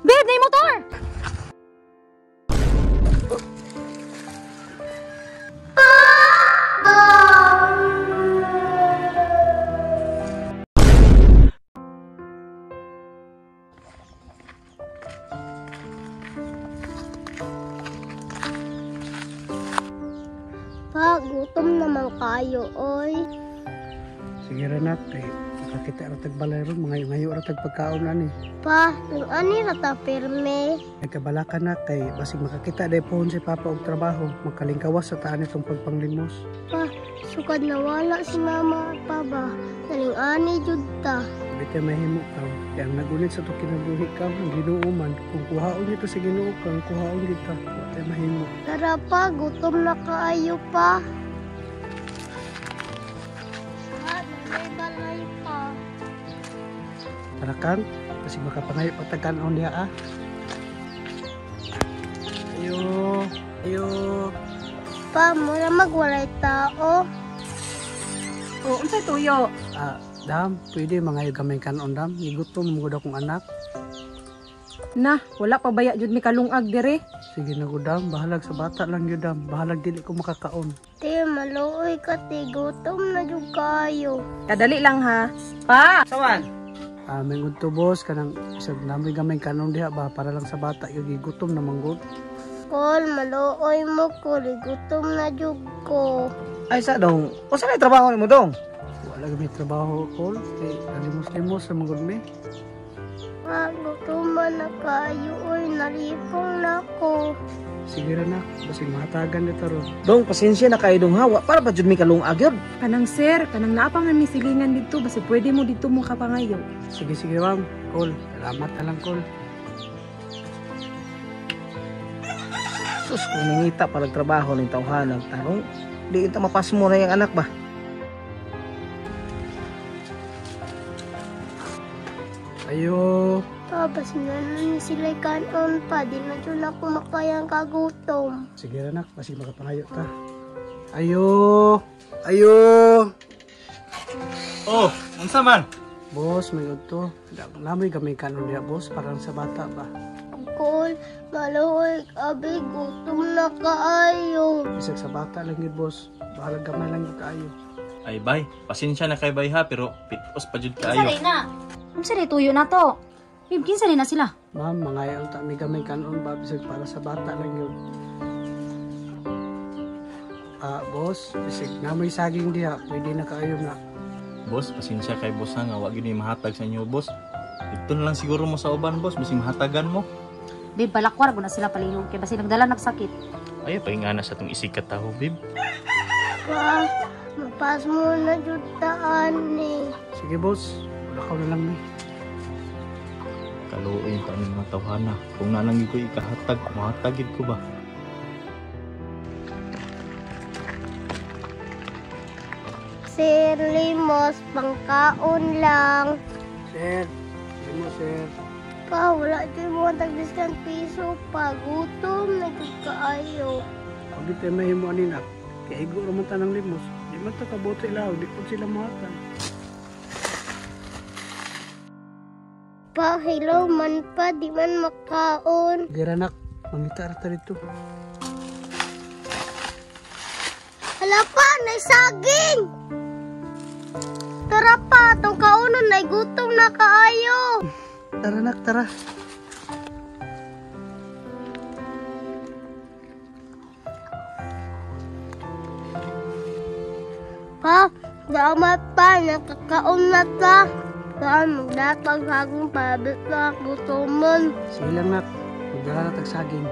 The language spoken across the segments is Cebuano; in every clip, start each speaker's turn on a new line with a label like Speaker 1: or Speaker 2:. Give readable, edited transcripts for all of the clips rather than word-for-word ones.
Speaker 1: Babe, na motor!
Speaker 2: Pa, gutom naman kayo, oy.
Speaker 3: Sige ra nak, kay makakita ra tag balay ron, mga ngayo ra tag pagkaon ani.
Speaker 2: Pa, yung ani ra ta pirme.
Speaker 3: Ay kabala ka na kay basig makakita day pohon si Papa og trabaho, makalingkawas sa taan itong pagpanglimos.
Speaker 2: Pa, sukad nawala si Mama pa ba? Naling ani jud ta.
Speaker 3: Bite mahimo ka, kay ang nagunit sa to kinabuhi ka, ang Ginoo man, kung kuhaon nito sa Ginoo ka, kuhaon kita, wa tay mahimo.
Speaker 2: Tara pa, gutom na kaayo pa. Pa, may balay pa.
Speaker 3: Tara kan, kasi makapangayo patag kanon diha ah. Ayo, ayo.
Speaker 2: Pa, mura magwalay tao.
Speaker 4: O, unsay tuyo?
Speaker 3: Ah, dam, pwede mangayo gamay kanon dam. Gigutom mo gud akong anak.
Speaker 4: Na, wala pa baya jud mi kalungag dire.
Speaker 3: Sige na gud dam, bahalag sa bata lang gyud dam. Bahalag dili ko makakaon.
Speaker 2: Te, maluoy ka te, gutom na jud kayo.
Speaker 4: Kadali lang ha. Pa!
Speaker 5: Sawan?
Speaker 3: Ah, may gud to boss kanang isag namoy gamay kanon diha ba para lang sa bata gyud gigutom na man gud.
Speaker 2: Kol, maluoy mo ko, gutom na jud ko.
Speaker 5: Ay sa dong, usa kay trabaho nimo dong?
Speaker 3: Wala gamay trabaho kol, kay limos-limos sa mga gud mi.
Speaker 2: Pa, gutom na kayo, oy, nalipong na ko.
Speaker 3: Sige ra nak, basig mahatagan dito ron.
Speaker 5: Dong, pasensya na kayo dong ha, wa para pa jud mi kalungag gyud.
Speaker 4: Kanang sir, kanang naa pa man mi silingan didto, basta pwede mo didto mo kapangayo.
Speaker 3: Sige sige ma'am, kol. Salamat na lang kol.
Speaker 5: Sus, kung nangita pa trabaho ning tawhanan tarong, di inta mapasmo na yung anak ba?
Speaker 3: Ayo.
Speaker 2: Pa, basin na lang sila kanon pa, di na jud ako makayang kagutom.
Speaker 3: Sige ra nak, basig makapangayo ta. Ayo. Ayo.
Speaker 6: Oh, unsa man?
Speaker 3: Boss, may udto. Namoy gamay kanon diha boss para lang sa bata ba.
Speaker 2: Kol, maluoy abi, gutom na kaayo.
Speaker 3: Bisag sa bata lang gyud boss. Bahalag gamay lang gyud kaayo.
Speaker 6: Ay bay, pasensya na kay bay ha, pero pitos pa jud
Speaker 1: Unsa
Speaker 6: kaayo.
Speaker 1: rin na? Unsa rin tuyo na to? Babe, kinsa rin na sila?
Speaker 3: Ma'am, mangayo ta mi gamay kanon ba bisag para sa bata lang gyud. Ah, boss, bisag namoy saging diha, pwede na kaayo na.
Speaker 6: Boss, pasensya kay boss ha nga wa gyud ni mahatag sa inyo boss. Dito na lang siguro mo sa uban boss, bisig mahatagan mo.
Speaker 1: Babe, balakwar na sila palihog kay basi nagdala nagsakit.
Speaker 6: Ay, paingana sa tong isig kataho, babe.
Speaker 2: Pa, mapasmo na jud taan ni.
Speaker 3: Sige boss, wala ka na lang mi.
Speaker 6: Kaluoy ta ni mga tawhana. Kung nalang gyud ko ikahatag, mahatag gyud ko ba?
Speaker 2: Sir Limos, pangkaon lang.
Speaker 3: Sir, mo sir.
Speaker 2: Pa, wala jud mo tagdiskan piso pa, gutom na jud kaayo.
Speaker 3: Pag ito mahimo ani nak, kay igo ra man ta ng limos. Di man ta kabuti law, di pud sila mahatag.
Speaker 2: Pa, hello man pa, di man makaon.
Speaker 3: Sige ra nak, mangita ra ta dito.
Speaker 2: Hala pa, naisaging! Tara pa, itong kaunon ay gutom na kaayo.
Speaker 3: Tara nak, tara.
Speaker 2: Pa, salamat pa, nakakaon na ta. Pa, magdatag saging pabit na gutomon.
Speaker 3: Sige lang nak, magdala na tag saging.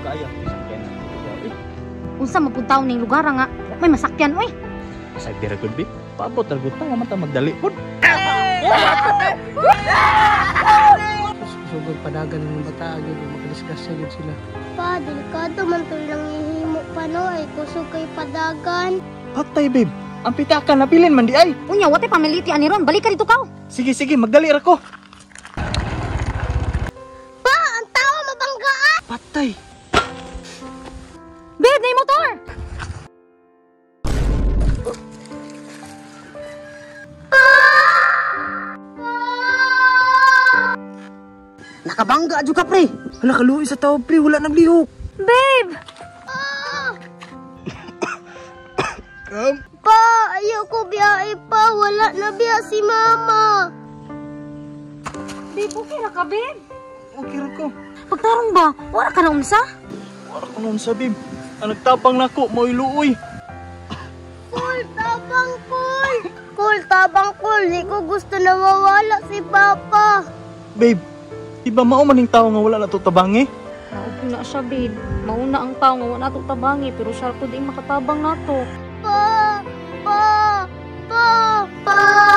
Speaker 6: Kaya, sakyan na.
Speaker 1: Unsa mapuntaw ning lugar nga may masakyan oy.
Speaker 6: Sa dira gud babe. Paabot ra gud ta, wa man ta magdali pud.
Speaker 3: Sugod padagan ng bata gyud makadisgrasya gyud sila.
Speaker 2: Pa, delikado man to ilang ihimo pa no, ay kusog kay padagan.
Speaker 6: Patay babe. Ang pitaka nabilin man di ay.
Speaker 1: Unya, watay pamiliti ani ron. Balik ka dito kaw.
Speaker 6: Sige sige, magdali ra ko.
Speaker 2: Pa, ang tao mabanggaan!
Speaker 6: Patay.
Speaker 1: Babe, na motor.
Speaker 5: Nakabangga jud ka, pre.
Speaker 3: Hala, kaluoy sa tao, pre, wala naglihok.
Speaker 1: Babe!
Speaker 3: Kam,
Speaker 2: Pa, ayoko biyahe pa. Wala na biya si mama.
Speaker 1: Babe, okay ra ka, babe?
Speaker 3: Okay ra ko.
Speaker 1: Pagtarong ba, wala ka na unsa?
Speaker 6: Wala ko noon sa babe. Ang nagtabang nako mo'y luoy.
Speaker 2: Kul, tabang kul. Kul, tabang kul. Di ko gusto na mawala si Papa.
Speaker 6: Babe, di ba mao man ning tao nga wala na to tabangi?
Speaker 1: Mao na siya, babe. Mauna ang tao nga wala to tabangi, pero siya ko di makatabang nato.
Speaker 2: Pa, pa, pa, pa.